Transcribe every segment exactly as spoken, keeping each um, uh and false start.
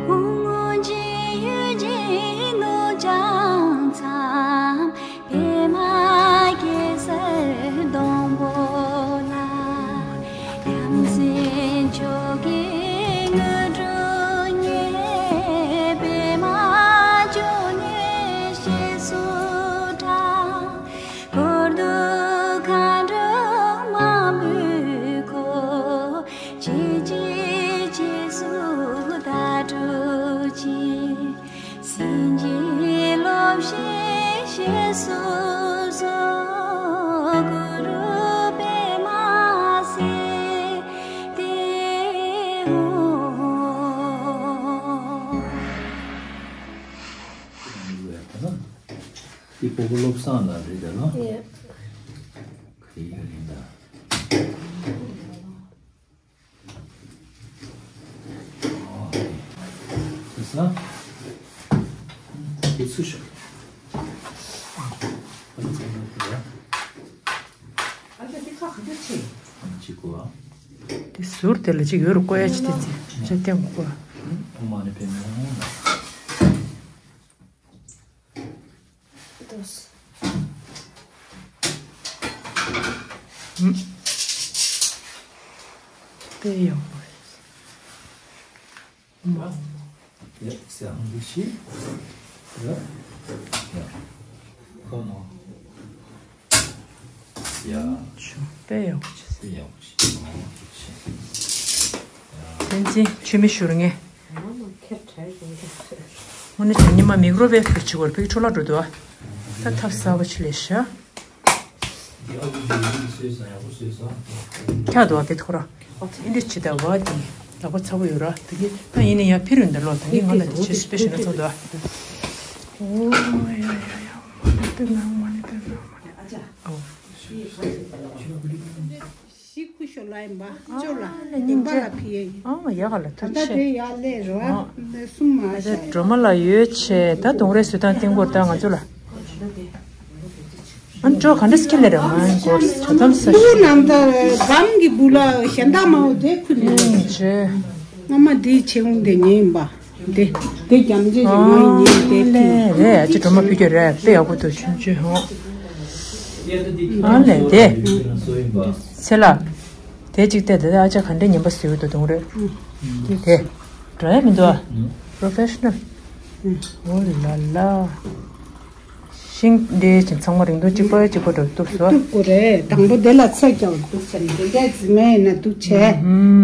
ཕུང་པོ་འཇིག་ཡུལ་གྱི་ནོར་བྱང་མཚམས། པདྨ་གེ་སར་སྡོང་པོ་ལ། ཡ་མཚན་མཆོག་གི་དངོས་གྲུབ་བརྙེས། པདྨ་འབྱུང་གནས་གཤེགས་སུ་གྲགས། བཀུར་སྟི་མཁའ་འགྲོ་མང་པོས་བསྐོར། ཇི་སྲིད་རྗེས་སུ་བདག་སྒྲུབ་ཅིང་། སེམས་ཅན་སློབ་བྱེད་བཞེས་སུ་གསོལ། གུ་རུ་པདྨ་སིདྡྷི་ཧཱུྃ། འདི་སྤོ་བོ་བློ་བཟང་ལགས་རེད་ད་ལོ། ཡེ། ག་རེ་ཡིན་ད། ཨ་ཙི་འདི་ཁ་ག་འདྲ་ཆེ། ཅི་གོ། དེ་ཟུར་དེ་ལ་ཅིག་ཡོད་རུ་བཀོད་ཡ་ཅིག་དེ་ཚེ་ཅིག་སྟེང་གོ། ཨོཾ་མ་ཎི་པདྨེ་ཧཱུྃ། དེ་ཡག་པོ་རེད། ཡ། ཡ། ཁོ་མོ། ཡ། ཆུ་དཔེ་ཡག་པོ་བྱས། དཔེ་ཡག་པོ་བྱས། བསྟན་འཛིན་ཆུ་མིག་བཞུར་ངེས། དངོས་གནས་ཉི་མ་མིག་རོ་བས་ཕུལ་ཆི་གོར་ཕིག་འཕྲོ་བརླག་འགྲོ་འདུག་ཨ། ད་ཐབས་གསར་པ་ཅིག་ལས་ཤ། ཁྱག་འདུག་བ་བེད་ཁོ་ར། ཨིན་དྲི་ཆི་ད་བ་དེ་ལག་པ་ཚ་པོ་ཡོད་ར་དེ་གི་ད་ཡིན་ནི་ཡ་ཕི་རུ་འདི་ལོ་ད་ཡིན་ང་ལ་དེ་ཆེ་སུ་པེ་ཤི་ན་ཚོགས་འདུག་ཨ། ཨོ་ཡ་ཡ་ཡ། མ་ནི་པེ་མ་མ་ནི་པེ་མ་མ་ནི། ཨོ། ཤི་ཁུ་ཤོ་ལ་ཡིན་པ་ཅོ་ལ་ཨ་ལེ་སྙིང་རྗེ། ལ་ཕི་ཡེ་ཡིན། ཨ་ཡ་ག་ལ་ད་ཐུག་ད་ཆེ། དེ་ཡ་ལེ་རོ་ཨ། ཨ། གསུམ་མ་ད་ཤ་ཡ། སྒྲོལ་མ་ལ་ཡོད་ཆེ་ད་གདོང་རས་བཟོ་སྟངས་སྟེང་པོར་ད་ང་ཚོ་ལ། ཨ་ནི་ཅོ་ག་འདྲ་སྐྱེ་ལེ་རེ་མ་གོ་ཆ་ཙམ་ས་ལུ་ཤི། ནམ་ད་གམ་གི་བུ་ལ་གཞན་དག་མ་འོ་དེ་ཁུ་ནི་ཨ་ཆེ། ང་མ་དེ་ཆེ་འོང་དེ་ཉེ་ཡིན་པ། དེ་དེ་རྒྱམ་ཅེ་ཅེ་མ་ཡིན་ཉེ་དེ་ཨ་ལེ་རེད་ཨ་ཅེ་སྒྲོལ་མ་ཕུལ་རྒྱུ་རེད་དཔེ་ཡག་པོ་འདུག་ཆུང་ཆུང་ཧོ། ཨ་ལེ་དེ། ཚེ་ལ། དེ་གཅིག་བལྟས་དེ་ཨ་ཅག་ག་འདྲའི་ངན་པ་བཟོས་ཡོད་དོ་གདོང་རེད། དེ། འགྲོ་ཡ་མི་འདུག་ཨ། པྲོ་ཕེ་ཤི་ནལ། ཨོ་ལ་ལ། ཤིང་འདྲེ་ཅིག་ཚང་མ་རིང་ཐུང་གཅིག་པ་གཅིག་པ་འགྲོ་གཏུབ་སོ། གཏུབ་དགོས་རེད། དང་པོ་དེ་ལ་ཚད་རྒྱག་གཏུབ་ཚད་ནས་དེ་འདྲའི་རྫི་མ་ཡིན་ན་གཏུབ་བྱས།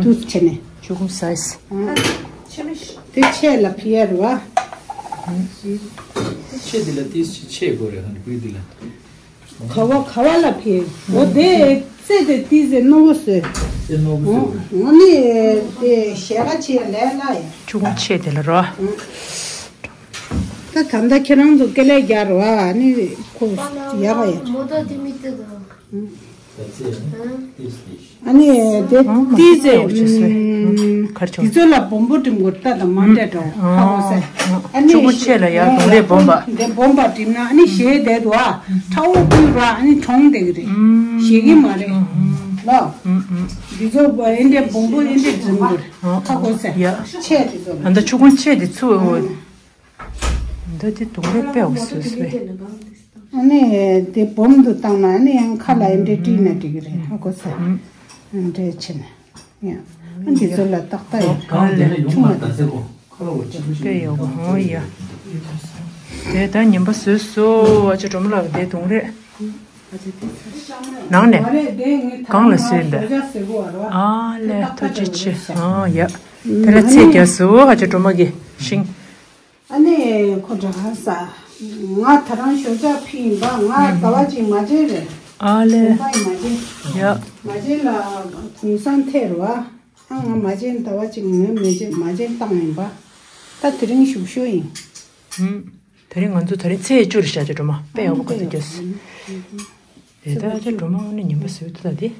གཏུབ་བྱས་ནས། ཆུ་ཁུང་སའི་སི། དེ་ཆད་ལ་ཕི་ཡར་བ། ཆད་དེ་ལ་ཏིས་ཆད་དགོས་རེད་ཧ་ནི་བུའི་དེ་ལ། ག་བ་ག་བ་ལ་ཕེབས། འོ་དེ་རྩེ་དེ་ཏི་ཟེ་རྣོ་བོ་བཟོས། རྩེ་རྣོ་བོ་བཟོས། འོ་ནི་དེ་ཞལ་ཁ་ཆེ་ལས་ལ་ཡ། ཆུ་ཁུང་ཆེ་དེ་ལ་རོ། ད་ད་ལྟ་ཁྱེད་རང་ཚོ་སྐེ་ལས་རྒྱག་རོ་ཨ་ནི་ཁོ་ཡ་ག་ཡ། མོ་ཏོ་དེ་མི་ཏི་དང་། ཨ་ནི་དེ་ཏི་ཟེ་ཁར་ཆོ། དེ་ཚོ་ལ་བོམ་པོ་འགྲིམ་དགོས་ལྟ་དང་མ་འདྲ་འགྲོ་ཧ་གོ་སེ། ཨ་ནི་ཆུ་ཁུང་ཆེ་ལ་ཡ་གདོང་ལེབ་བོམ་པ། འདི་བོམ་པ་འགྲིམ་ན་ཨ་ནི་ཞེ་བསྡད་འདུག་ཨ། ཁྲ་བོ་ཀུན་ར་ཨ་ནི་གྲོང་བསྡད་ཀྱི་རེད། ཞེ་གི་མ་རེད་ལོ། འདི་ཚོ་ཨེ་འདྲས་བོམ་པོ་ཨེ་འདྲས་འགྲིམ་དགོས་ཧ་གོ་སེ། ཆེ་དེ་ཚོ་ལ། ཨ་ད་ཆུ་ཁུང་ཆེ་དེ་ཚུ། འདི་དེ་གདོང་ལེབ་དཔེ་འོ་སོ་སོ་བས། ཨ་ནི་དེ་བོམ་དུ་བཏང་ན་ཨ་ནི་ཡང་ཁ་ལ་ཨེ་འདྲས་བཀྲུས་ན་འགྲིག་གི་རེད་ཧ་གོ་སེ། ཨེ་འདྲས་བྱས་ན། ཡང་། ཨ་འདི་ཚོ་ལ་ཏག་ཏག་ཡོད། གང་དེ་ལ་ཡོང་མ་ད་ཟེར་གོ། ཁ་ལ་འོ་ཅི་ལུ་ཞིག་དཔེ་ཡོད་གོ་ཧོ་ཡ། དེ་ད་ཉན་པ་བཟོས་སོ་ཨ་ཅེ་སྒྲོལ་མ་ལགས་དེ་གདོང་རེད། ནང་ནས་གང་ལ་བཟོས་འདི། ཨ་ལས་ཐུགས་རྗེ་ཆེ་ཨ་ཡ། དེ་ལ་ཚེས་རྒྱ་སོ་ཨ་ཅེ་སྒྲོལ་མ་གི་ཤིང་། ཨ་ནི་ཁོ་འདྲ་ས། ང་ད་རང་ཞོགས་ཇ་ཕི་ཡིན་པ་ང་ཟླ་བ་གཅིག་མ་བྱན་རེད། ཨ་ལེ། གོང་པ་ཡིན་མ་བྱན། ཡ། མ་བྱན་ལ་གུང་སེང་ཐེར་བ། ཨ་ང་མ་བྱན་ཟླ་བ་གཅིག་ངའི་མི་བྱན་མ་བྱན་བཏང་ཡིན་པ། ད་དེ་རིང་ཞུགས་ཞུགས་ཡིན། ཧུམ། དེ་རིང་ང་ཚོ་དེ་རིང་ཚེས་བཅུ་རེད་ཤག་ཅེ་སྒྲོལ་མ་དཔེ་ཡག་པོ་ག་ཚོད་རྒྱབ་སོང་། དེ་ལྟར་ཅེ་སྒྲོལ་མ་དངོས་གནས་ཉན་པ་བཟོས་འདུག་ད་དེ།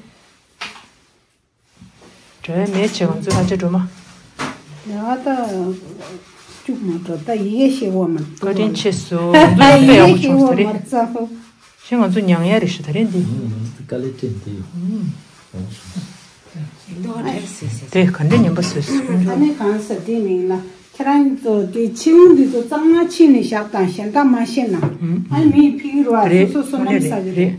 འདྲ་བའི་མེད་བྱས་ང་ཚོའི་ཨ་ཅག་སྒྲོལ་མ། ཡ་ད། སྐྱུག་མ་འགྲོ་ད་ཡི་གེ་ཤེས་བོ་མ་བཀའ་དྲིན་ཆེ་སོ་ང་ཚོ་དཔེ་ཡག་པོ་བྱུང་སོང་རེད། ཤེས་ང་ཚོ་མྱང་ཡ་རེད་ཤག་ད་རེད་འདི། དཀའ་ལས་དྲན་དེ་ཡོད། དེ་ག་འདྲ་ཉན་པ་བཟོས་སོང་། ཨ་ནི་གང་ཟེར་དེ་མིན་ལ། ཁྱེད་རང་ཚོ་དེ་ཕྱེ་འུ་འདི་ཚོ་གཙང་མ་ཕྱེ་ནས་བཞག་དང་གཞན་དག་མ་ཤེས་ན། ཨ་ནི་མིས་ཕིག་རོ་ཨ། རེད། སོ་སོ་སོ་ནམ་ས་གི་རེད།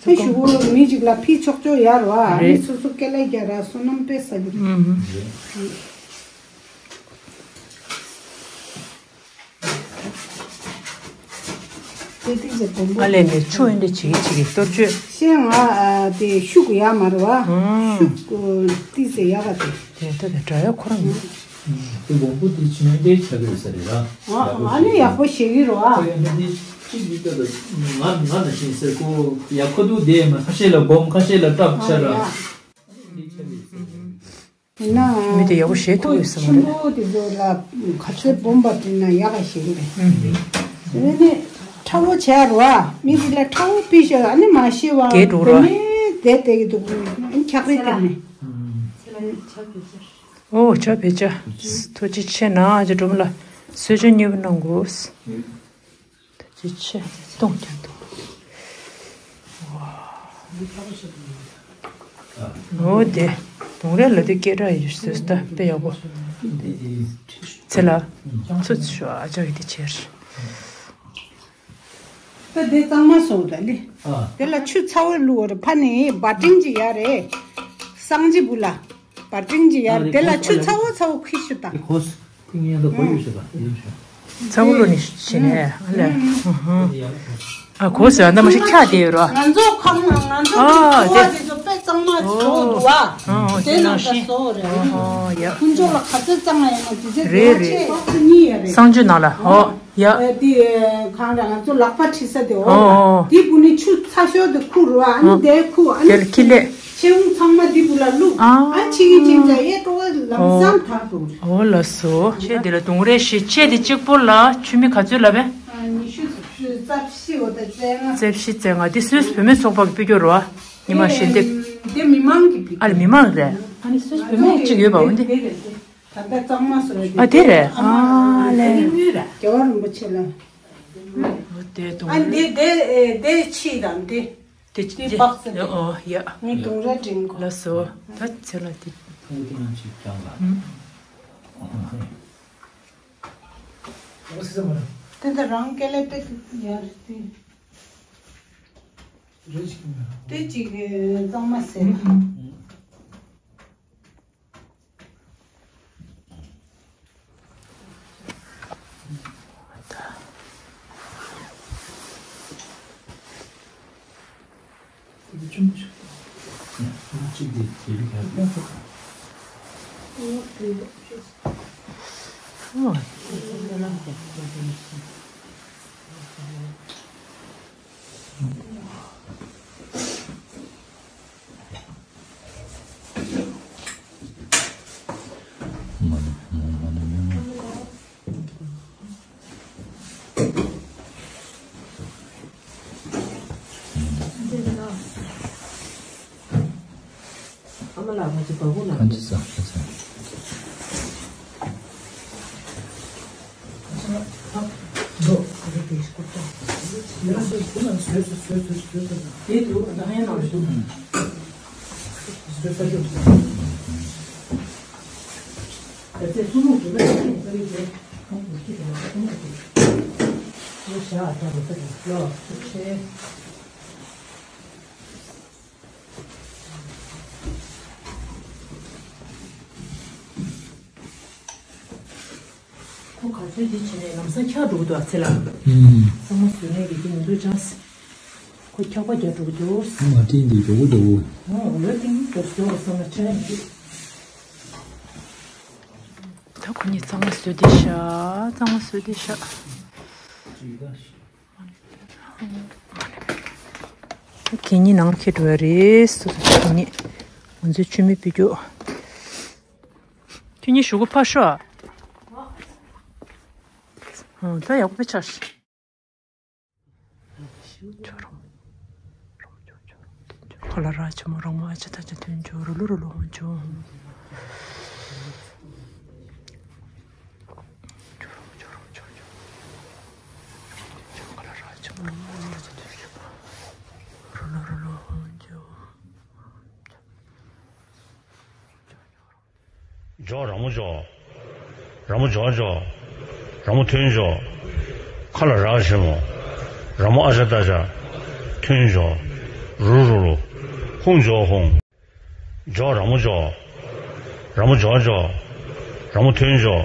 ཨེ་ཞུ་གོ་མི་ཅིག་ལ་ཕིག་ཆོག་ཆོག་ཡར་རོ་ཨ། ཨ་ནི་སོ་སོ་སྐེ་ལ་རྒྱ་ར་སོ་ནམ་པས་ས་གི་རེད། དེ་ཏིག་ཙེ་སྦོམ་པོ། ཨ་ལས་ནས་ཆུ་ཨེ་འདྲ་བྱེད་ཀྱི་བྱེད་ཀྱི་གཏོར་བཅོས། ཤེས་ང་ཨ་དེ་ཤུགས་ཡག་མ་རེད་བ། ཨང་། ཤུགས་ཏིག་ཙེ་ཡག་ག་དེ། དེ་ལྟ་དེ་འདྲ་ཡག་ཁོ་རང་ཡིན། དེ་སྦོམ་པོ་དེ་ཆུ་ཨེ་འདྲ་ཆགས་ཀྱི་ཡོད་ས་རེད་ར། ཨ་ཨ་ནི་ཡག་པོ་བྱེད་ཀྱི་རེད་བ། ཁོ་ཡང་འདི་གཅིག་འདི་ལྟ་ལ་ང་ང་ན་ཤེས་ཟེར་ཁོ་ཡག་ཁོ་འདུག་དེ་མ་ཁ་ཤས་ལ་སྦོམ་ཁ་ཤས་ལ་སྲབ་ཆ་ར། ཨ་ཡ། འདི་ཆགས་ཀྱི་ཡོད་ས་རེད། ཡིན་ནའང་མི་དེ་ཡག་པོ་བྱེད་ཐུབ་ཡོད་ས་མ་རེད། ཆེན་པོ་དེ་ཚོ་ལ་ག་ཚོད་སྦོམ་པ་བྲིས་ན་ཡག་ག་ཞིག་རེད། དེ་ནས་ཁྲ་བོ་བྱས་རོ་ཨ། མི་དེ་ལ་ཁྲ་བོ་ཕི་ཤ་ཨ་ནི་མ་ཤེས་བ་རྒྱས་འགྲོ་རོ་ཨ། དེ་ནས་དེ་དེ་གི་འདུག་ཨ་ནི་འཁྱག་རེད་དེ་ནས། ཨོ་ཇ་བེ་ཇ། ཐུགས་རྗེ་ཆེ་ན་ཇ་སྒྲོལ་མ་ལགས་གསོལ་ཇ་མཉེས་པོ་གནང་དགོས། ཅི་ཆེ་གཏོང་ཀྱང་འདུག་ཨོ་དེ་གདོང་རས་ལ་དེ་སྐད་གྲགས་ཡོད་ཟེར་ད་དཔེ་ཡག་པོ། ཚེ་ལ་ཚོ་ཚོ་ཨ་ཅག་གི་དེ་ཆེར། ད་དེ་གཙང་མ་སོང་ད་ལི། དེ་ལ་ཆུ་ཚ་བོ་བླུགས་རེ་ཕ་ནི་བ་ཏིང་ཅིག་ཡ་རེ། སང་ཅི་བུ་ལ། བ་ཏིང་ཅིག་ཡ་རེ་དེ་ལ་ཆུ་ཚ་བོ་ཚ་བོ་ཁི་ཤུ་ད། ཏིང་ཡན་དུ་གོ་ཡོད་ཤེས་པ་ཡོད་ཤེས། ཚ་བོ་ལོ་ནི་ཤེས་ནས་ཨ་ལས། ཨ་གོ་ཟེར་ཨ་ད་མ་ཤི་ཁྱག་དེ་ཡོད་རོ། ང་ཚོ་ཁམས་ང་ཚོ་ཨ་ཚོ་དེ་བ་དེ་ཚོ་དཔེ་གཙང་མ་བཟོ་འདུག་བ། དེ་ནང་ད་བཟོ་རེད། ཨོ་ཡ། ཀུན་སྤྱོད་ལ་ག་ཚོད་གཙང་མ་ཡིན་ན་དེ་ཚོ་རེད་དེ་བ་ཆེ་ཁོག་ཏུ་གཉིས་ཡ་རེད། གསང་སྤྱོད་ནང་ལ་ཨོ་ཡ། དེ་གང་ར་ང་ཚོ་ལག་པ་བྲི་ས་དེ་ཨོ་ཨོ་དེ་བུ་ནི་ཆུ་ཚ་ཤོས་དེ་ཁུ་རུ་ཨ་ནི་དེ་ཁུ་ཨ་ནི་དེ་ལ་ཁི་ལེ། ཆེ་འུ་ཚང་མ་འདི་བུ་ལ་བླུག་ཨ་ཨ་ཕྱི་གི་ཕྱིན་ཆ་ཡེ་ཏོ་ལམ་སང་ཐར་དུ། ཨོ་ལ་སོ། ཆེ་འདི་ལ་དུང་རེ་ཞེ་ཆེ་འདི་གཅིག་པོ་ལ་ཆུ་མི་ག་ཚོད་ལ་བས། ཨ་ཉི་ཤུ་རྩ་བཞི་འོ་ད་རྩ་ལྔ། རྩ་བཞི་རྩ་ལྔ་འདི་སུས་བུད་མེད་ཚོགས་པ་གི་སྤུས་སྐྱོར་རོ། ཉི་མ་ཞེ་འདི། འདི་མི་མང་གི་སྤུས་ཨ་ལ་མི་མང་རེད། ཨ་ནི་སུས་བུད་མེད་གཅིག་ཡོད་པ་འོ་འདི། ད་ལྟ་གཙང་མ་སོ་རེད། ཨ་དེ་རེད་ཨ་ལས། རྒྱལ་བ་རིན་པོ་ཆེ་ལ། འོ་དེ་དུང་། ཨ་འདི་དེ་དེ་ཕྱི་དང་འདི། དེ་དེ་དཔག་ཚད་དེ། ཨོ་ཡ། ངས་དུང་ར་དྲན་གོ་ལ་སོ། ད་ཚེ་ལ་དེ། ཨོ་དེ་ང་ཅིག་ཀྱང་ལ། ཨུམ། ཨོ་སི་ས་མ་ར། དེ་ད་རང་སྐད་ལ་དཔེ་ཡར་དེ། རེ་ཞིག་ན། དེ་ཅིག་གཙང་མ་ཟེར་ན། ཨུམ། ཁོ་ག་ཚོད་འདི་བྱས་ནས་ལམ་སང་འཁྱག་འགྲོ་གི་འདུག་ཨ་ཚེ་ལ། ཨུམ། ཚང་མ་བཟོས་ནས་རེད་ཀྱི་མི་འདུག་ཅང་། ཁོ་འཁྱག་པ་རྒྱག་འགྲོ་གི་འདུག་མ་ཏིང་འདི་འགྲོ་གི་འདུག་ཨོ་ལོ་ཏིང་འགྲོ་གི་འདུག་བསམ་ན་ཁྲེལ་མི་འདུག་ད་ཁོ་གཉིས་གཙང་མ་བཟོས་བསྡད་ཤག་གཙང་མ་བཟོས་བསྡད་ཤག་ཁྱེད་གཉིས་ནང་ཁྱེར་འགྲོ་ཡ་རེད། སོ་སོ་ཁྱེད་གཉིས་ང་ཚོའི་ཆུ་མིག་སྤུས་རྒྱུ། ཁྱེད་གཉིས་གཞུག་གུ་ཕར་ཤོག་ཨ། ཨོ་ད་ཡག་པོ་ཆགས་ཤག་ཁོ་ལ་ར་ཆེན་མོ་རོང་མོ་ཨ་ཅེ་ད་ཅེ་དོན་ཅོ་རུ་ལུ་རུ་ལུ་ཧོན་ཅོ། ཇོ་རོང་མོ་ཇོ། ར་མོ་ཇོ་ཇོ། ར་མོ་ཐོན་ཇོ། ཁ་ལ་ར་ཆེན་མོ། ར་མོ་ཨ་ཅ་ཏ་ཅ། ཐོན་ཇོ། རུ་རུ་རུ། ཧུང་ཇོ་ཧུང་། ཇོ་ར་མོ་ཇོ། ར་མོ་ཇོ་ཇོ། ར་མོ་ཐོན་ཇོ།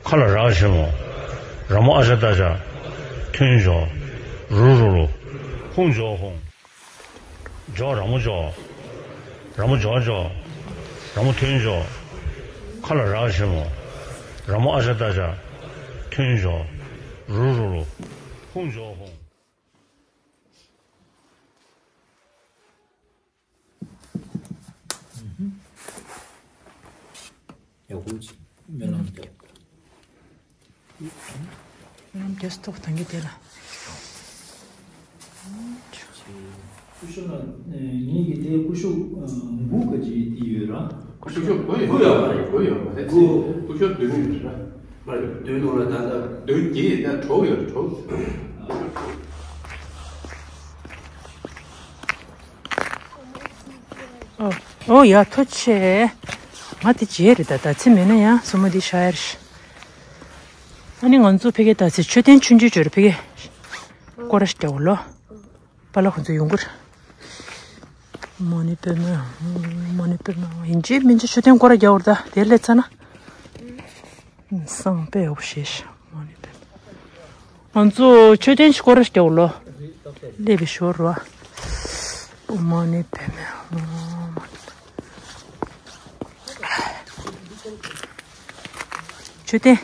ཁ་ལ་ར་ཆེན་མོ། ར་མོ་ཨ་ཅ་ཏ་ཅ། ཐོན་ཇོ། རུ་རུ་རུ། ཧུང་ཇོ་ཧུང་། ཇོ་ར་མོ་ཇོ། ར་མོ་ཇོ་ཇོ། ར་མོ་ཐོན་ཇོ། ཁ་ལ་ར་ཆེན་མོ། ར་མོ་ཨ་ཅ་ཏ་ཅ། ཐོན་ཇོ། རུ་རུ་རུ། ཧུང་ཇོ་ཧུང་། ཡག་པོ་ཅིག་སྨོན་ལམ་རྒྱབ། སྨོན་ལམ་རྒྱབ་སྟོབས་དང་གི་དེ་ལ། སྐུ་ཞབས་ལ་ངེད་ཀྱི་དེ་སྐུ་ཞབས་འགུག་ག་ཅིག་དེ་ཡོད་ར། སྐུ་ཞབས་དགུ་ཡོད་རེད། དགུ་ཡོད་མ་རེད། སྐུ་ཞབས་བདུན་ཡོད་རེད། མ་རེད། བདུན་ནང་ལ་ད་ལྟ་བདུན་བརྒྱད་ཡོད། ད་དྲུག་ཡོད་རེད། དྲུག་ཨོ་ཡ་ཐུགས་རྗེ་ཆེ། ང་དེ་བརྗེད་རེད། ད་ད་ཚེ་མེད་ན་ཡང་སོ་མ་འདི་ཤ་ཡར་ཤི། ཨ་ནི་ང་ཚོ་ཕ་གི་ད་ཚེ་མཆོད་རྟེན་ཆུང་ཆུང་ཅིག་ཡོད་རེད། ཕ་གི་སྐོར་ར་ཞིག་རྒྱག་འོ་ལོ། པཱ་ལགས་ཁོང་ཚོ་ཡོང་གི་རེད། མ་ཎི་པདྨེ་མ་ཎི་པདྨེ་ཡིན་གཅིག་མིན་གཅིག་མཆོད་རྟེན་སྐོར་ར་རྒྱག་འོ་རེད། ད་དེར་སླེབས་ཚར་ན། བསང་དཔེ་ཡག་པོ་བཞེས་ཤག་མ་ཎི་པདྨེ། ང་ཚོ་མཆོད་རྟེན་ཞིག་སྐོར་ར་ཞིག་རྒྱག་འོ་ལོ། སླེབས་པའི་ཞོར་རུ། ཨོཾ་མ་ཎི་པདྨེ་ཧཱུྃ། མཆོད་རྟེན།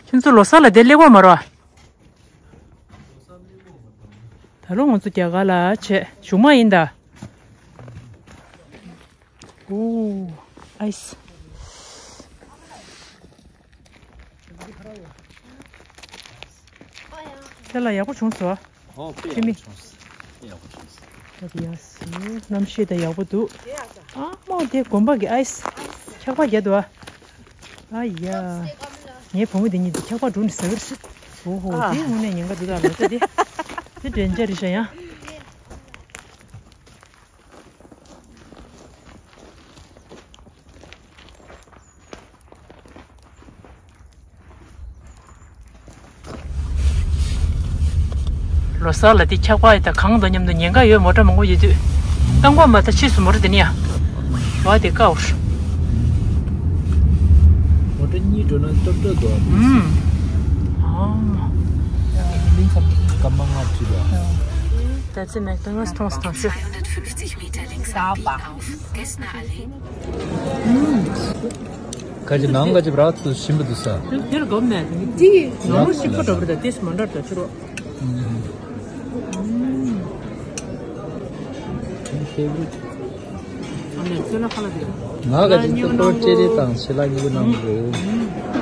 ཁྱོད་ཚོ་ལོ་གསར་ལ་དེ་སླེབས་ཀྱི་མ་རེད་པ། ད་ལོ་ང་ཚོ་རྒྱ་གར་ལ་བྱས་གཞུག་མ་ཡིན་ད། ཨོ། ཨའི་སི། ཁྱེད་ལ་ཡག་པོ་བྱུང་སོང་། ཨོ་དཔེ་ཡག་པོ་བྱུང་སོང་། དཔེ་ཡག་པོ་བྱུང་སོང་། ཡ་སི། གནམ་གཤིས་ད་ཡག་པོ་འདུག་ཨ་མོ་དེ་དགོན་པ་གི་ཨའི་སི། འཁྱག་པ་རྒྱག་འདུག་ཨ། ཨ་ཡ། ངའི་བུ་མོ་དེ་གཉིས་དེ་འཁྱག་པ་བསྒྲུགས་ནས་ཟ་གི་རེད། ཨོ་ཧོ། ཨ། དེ་དངོས་གནས་ཉེན་ཁ་འདུག་ད་ལོ་ཙཱ་དེ། དེ་དྲན་འཆར་རེད་ཤག་ཡ། ལོ་གསར་ལ་དེ་འཁྱག་པ་ཡི་ད་གངས་དང་མཉམ་དུ་ཉེན་ཁ་ཡོད། མོ་ཊ་མང་པོ་ཡོད་དུས། རྟ་མགོ་མ་ད་ཕྱིས་སུ་མོ་ཊ་དེ་ནི་ཡ། བ་དེ་དཀའ་བར། མོ་ཊ་གཉིས་འགྲོ་ན་སྟབས་བདེ་འདུག་ཨུམ། ཨང་། གླིང་ཁ་སྐར་མ་ལྔ་བྲིས་པ། ད་ཚེ་མེག་དོ་ནལ་མཐོང་སོང་ཞུ། ཁ་ཅིག་ནང་ཁ་ཅིག་རག་ཏུ་ཞིམ་པ་འདུག་ས། དེར་དགོས་མེད་དེ། ནང་ལོ་ཞིག་པ་འགྲོ་བར་ད་ཏེས་མ་འདྲ་ད་ཕྱི་རོ། ཨ་ནེ་ཚོད་ལ་ཁ་ལ་དེ། ང་ག་ཅིག་ཏུ་ཁོ་ཅེ་རེ་དང་ཆེ་ལ་ཉིག་གུ་ནང་རེད།